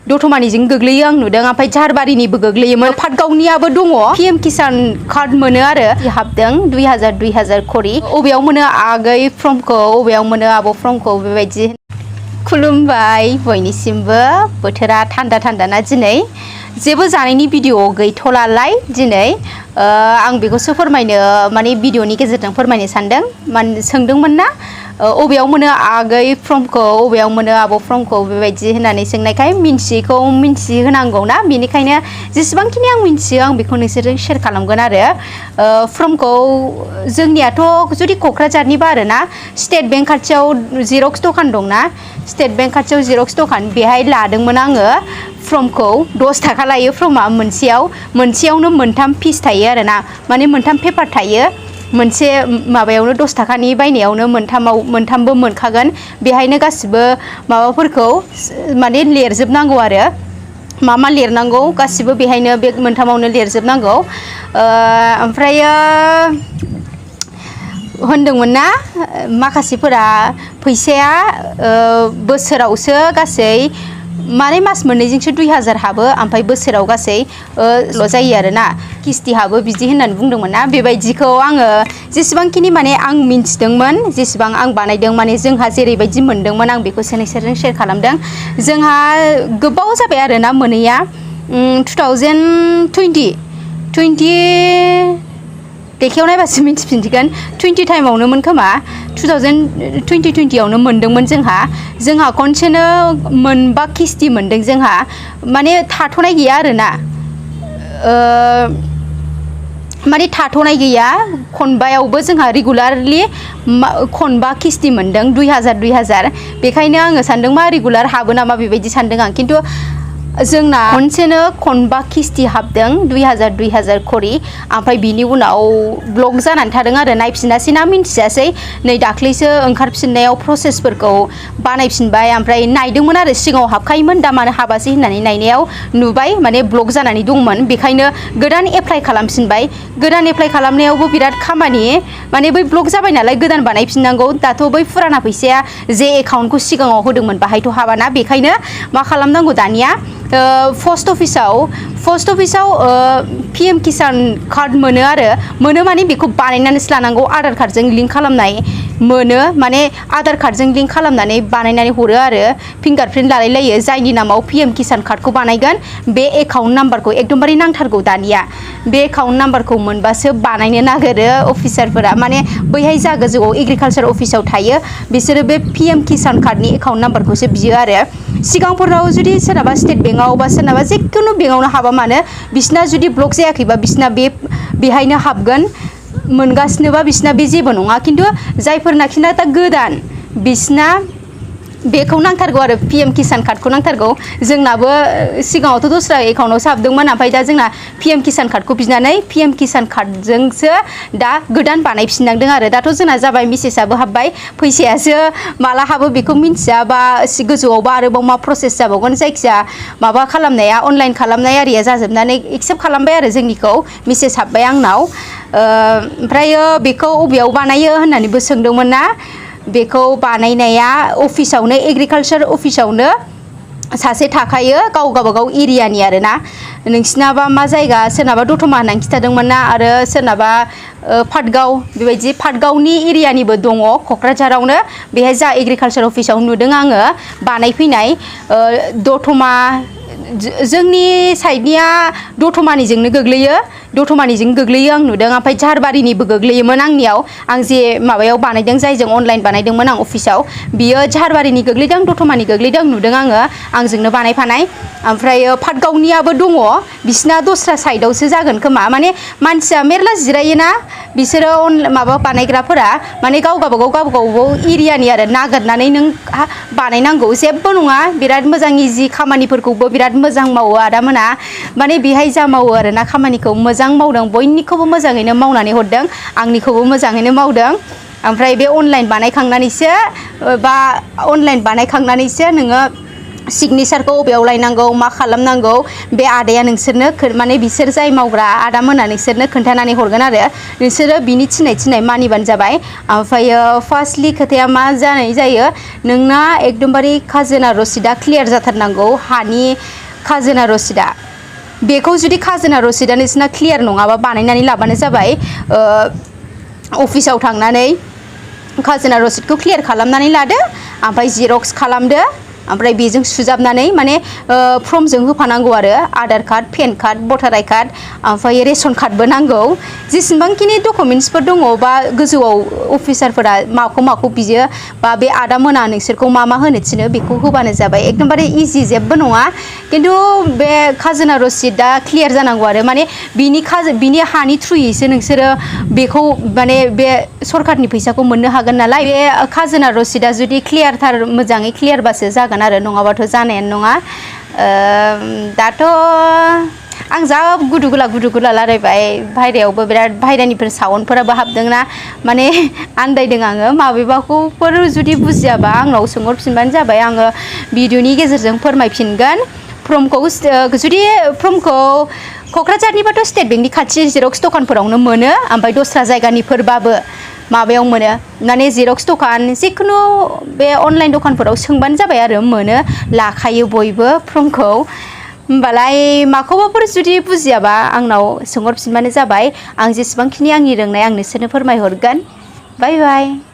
दतमानिजों गोग्लैयो आं नुदों ओमफ्राय झारबारिनिबो गोग्लैयोमोन पाटगावनियाबो दङ पीएम किसान कार्ड मोनो आरो हाबदों 2000 खरि अबेयाव मोनो आगै फर्मखौ अबेयाव मोनो आब' फर्मखौ बेबायदि खुलुमबाय बयनिसिमबो बोथोरा थान्दा ना दिनै जेबो जानायनि भिडिअ गैथ'लालाय दिनै आं बेखौसो फोरमायनो माने भिडिअनि गेजेरजों फोरमायनो सानदों माने सोंदोंमोन ना अबेयाव मोनो आगै फर्मखौ अबेयाव मोनो आब' फर्मखौ बेबायदि होननानै सोंनायखाय मिन्थियैखौ मिन्थिहोनांगौ ना बेनिखायनो जेसेबांखिनि आं मिन्थियो आं बेखौ नोंसोरजों शेयार खालामगोन आरो फर्मखौ जोंनियाथ' जुदि क'क्राझारनिबा आरोना स्टेट बेंक खाथियाव जेरक्स दखान दंना स्टेट बेंक खाथियाव जेरक्स दखान बेहाय लादोंमोन आङो फर्मखौ 10 थाखा लायो फर्मा मोनसेयावनो मोनथाम पिस थायो आरोना माने मोनथाम पेपार थायो मोनसे माबायावनो 10 थाखानि बायनायावनो मोनथामबो मोनखागोन बेहायनो गासिबो माबाफोरखौ माने लिरजोबनांगौ आरो मा लिरनांगौ गासिबो बेहायनो बे मोनथामावनो लिरजोबनांगौ ओमफ्रायो होनदोंमोन ना माखासेफोरा फैसाया बोसोरावसो गासै माने मास मोननैजोंसो 2000 हाबो ओमफ्राय बोसोराव गासै ल' जायो आरोना किस्ति हाबो बिदि होननानै बुंदोंमोन ना बेबायदिखौ आङो जेसेबांखिनि माने आं मिन्थिदोंमोन जेसेबां आं बानायदों माने जोंहा जेरैबायदि मोनदोंमोन आं बेखौसो नोंसोरजों शेयार खालामदों जोंहा गोबाव जाबाय आरोना मोनैया 2020 देखायाव नायबासो मिन्थिफिनसिगोन 20 टाइमावनोमोन खोमा 2020 आवनो मोनदोंमोन जोंहा खनसेनो मोनबा किस्ति मोनदों जोंहा माने थाथ'नाय गैया आरोना माने थाथ'नाय गैया खनबायावबो जोंहा रेगुलारलि खनबा किस्ति मोनदों 2000 बेखायनो आङो सानदों मा रेगुलार हाबो नामा बेबायदि सानदों आं खिन्थु जोंना खनसेनो खनबा किस्ति हाबदों 2000 खरि ओमफ्राय बिनि उनाव ब्लक जानानै थादों आरो नायफिनासै ना मिन्थियासै नै दाख्लैसो ओंखारफिननायाव प्रसेसफोरखौ बानायफिनबाय ओमफ्राय नायदोंमोन आरो सिगाङाव हाबखायोमोन दा मानो हाबासै होननानै नायनायाव नुबाय माने ब्लक जानानै दंमोन बेखायनो गोदान एप्लाइ खालामफिनबाय गोदान एप्लाइ खालामनायावबो बिराद खामानि माने बै ब्लक जाबाय नालाय गोदान बानायफिननांगौ दाथ' बै फुराना फैसाया जे एकाउन्टखौ सिगाङाव होदोंमोन बाहायथ' हाबाना बेखायनो मा खालामनांगौ दानिया पोस्ट अफिसाव पीएम किसान कार्ड मोनो माने बेखौ बानायनानैसो लानांगौ आधार कार्डजों लिंक खालामनाय मोनो माने आधार कार्डजों लिंक खालामनानै बानायनानै हरो आरो फिंगारप्रिन्ट लालायलायो जायनि नामाव पीएम किसान कार्डखौ बानायगोन बे एकाउन्ट नाम्बारखौ एकदमबारे नांथारगौ दानिया बे एकाउन्ट नाम्बारखौ मोनबासो बानायनो नागिरो अफिसारफोरा माने बैहाय जा गोजौआव एग्रिकालचार अफिसाव थायो बिसोरो बे पीएम किसान कार्डनि एकाउन्ट नाम्बारखौसो बियो आरो सिगांफोराव जुदि सोरनाबा स्टेट बेंकआव बा सोरनाबा जिखुनु बेंकआवनो हाबा मानो बिसिना जुदि ब्लक जायाखैबा बिसिना बेहायनो हाबगोन मोनगासिनोबा बिसिना बे जेबो नङा खिन्थु जायफोरनाखि दा गोदान बिसिना बेखौ नांथारगौ आरो पीएम किसान कार्डखौ नांथारगौ जोंनाबो सिगाङावथ' दस्रा एकाउन्टआवसो हाबदोंमोन ओमफ्राय दा जोंना पीएम किसान कार्डखौ बिनानै पीएम किसान कार्डजोंसो दा गोदान बानायफिननांदों आरो दाथ' जोंना जाबाय मेसेजआबो हाबबाय फैसायासो माला हाबो बेखौ मिन्थिया बा गोजौआवबा आरोबाव मा प्रसेस जाबावगोन जायखिया माबा खालामनाया अनलाइन खालामनाय आरिया जाजोबनानै एक्सेप्ट खालामबाय आरो जोंनिखौ मेसेज हाबबाय आंनाव ओमफ्रायो बेखौ अबेयाव बानायो होननानैबो सोंदोंमोन ना बेखौ बानायनाया अफिसावनो एग्रिकालचार अफिसावनो सासे थाखायो गावबागाव एरियानि आरोना नोंसिनाबा मा जायगा सोरनाबा दतमा होननानै खिथादोंमोन ना आरो सोरनाबा पाटगाव बेबायदि पाटगावनि एरियानिबो दङ क'क्राझारावनो बेहाय जा एग्रिकालचार अफिसाव नुदों आङो बानायफैनाय दतमा जोंनि साइडनिया दतमानिजोंनो गोग्लैयो आं नुदों ओमफ्राय झारबारिनिबो गोग्लैयोमोन आंनियाव आं जे माबायाव बानायदों जायजों अनलाइन बानायदोंमोन आं अफिसाव बियो झारबारिनि गोग्लैदों दतमानि गोग्लैदों नुदों आङो आंजोंनो बानायफानाय ओमफ्राय पाटगावनियाबो दङ बिसिना दस्रा साइडआवसो जागोन खोमा माने मानसिया मेरला जिरायोना बिसोरो माबा बानायग्राफोरा माने गावबागाव एरियानि आरो नागिरनानै नों बानायनांगौ जेबो नङा बिराद मोजां इजि खामानिफोरखौबो बिराद मोजां मावो आदामोना माने बेहाय जा मावो आरोना खामानिखौ मोजां मावदों बयनिखौबो मोजाङैनो मावनानै हरदों आंनिखौबो मोजाङैनो मावदों ओमफ्राय बे अनलाइन बानायखांनानैसो नोङो सिगनेचारखौ अबेयाव लायनांगौ मा खालामनांगौ बे आदाया नोंसोरनो माने बिसोर जाय मावग्रा आदा मोना नोंसोरनो खोन्थानानै हरगोन आरो नोंसोरो बिनि थिनाय मानिबानो जाबाय ओमफ्रायो फार्स्टलि खोथाया मा जानाय जायो नोंना एकदमबारे खाजोना रसिदा क्लियार जाथारनांगौ हानि खाजोना रसिदा बेखौ जुदि खाजोना रसिदा नोंसिना क्लियार नङाबा बानायनानै लाबानो जाबाय अफिसाव थांनानै खाजोना रसिदखौ क्लियार खालामनानै लादो ओमफ्राय जेरक्स खालामदो ओमफ्राय बेजों सुजाबनानै माने फर्मजों होफानांगौ आरो आधार कार्ड पेन कार्ड भटार आइ कार्ड ओमफ्राय रेशन कार्डबो नांगौ जेसेबांखिनि डकुमेन्ट्सफोर दङ बा गोजौआव अफिसारफोरा माखौ बियो बा बे आदा मोना नोंसोरखौ मा होनो थिनो बेखौ होबानो जाबाय एकदमबारे इजि जेबो नङा खिन्थु बे खाजोना रसिदा क्लियार जानांगौ आरो माने बिनि हानि थ्रुयैसो नोंसोरो बेखौ माने बे सरकारनि फैसाखौ मोननो हागोन नालाय बे खाजोना रसिदा जुदि क्लियारथार मोजाङै क्लियारबासो जागोन आरो नङाबाथ' जानायानो नङा दाथ' आं जा गुदु गुला रायबाय बायरायावबो बिराद बायरानिफोर साउन्डफोराबो हाबदोंना माने आन्दायदों आङो माबेबाखौफोर जुदि बुजियाबा आंनाव सोंहरफिनबानो जाबाय आङो भिडिअनि गेजेरजों फोरमायफिनगोन जुदि फर्मखौ क'क्राझारनिबाथ' स्टेट बेंकनि खाथि जेरक्स दखानफोरावनो मोनो ओमफ्राय दस्रा जायगानिफोरबाबो माबायाव मोनो माने जेरक्स दखान जिखुनु बे अनलाइन दखानफोराव सोंबानो जाबाय आरो मोनो लाखायो बयबो फर्मखौ होमबालाय माखौबाफोर जुदि बुजियाबा आंनाव सोंहरफिनबानो जाबाय आं जेसेबांखिनि आंनि रोंनाय आं नोंसोरनो फोरमायहरगोन बाय बाय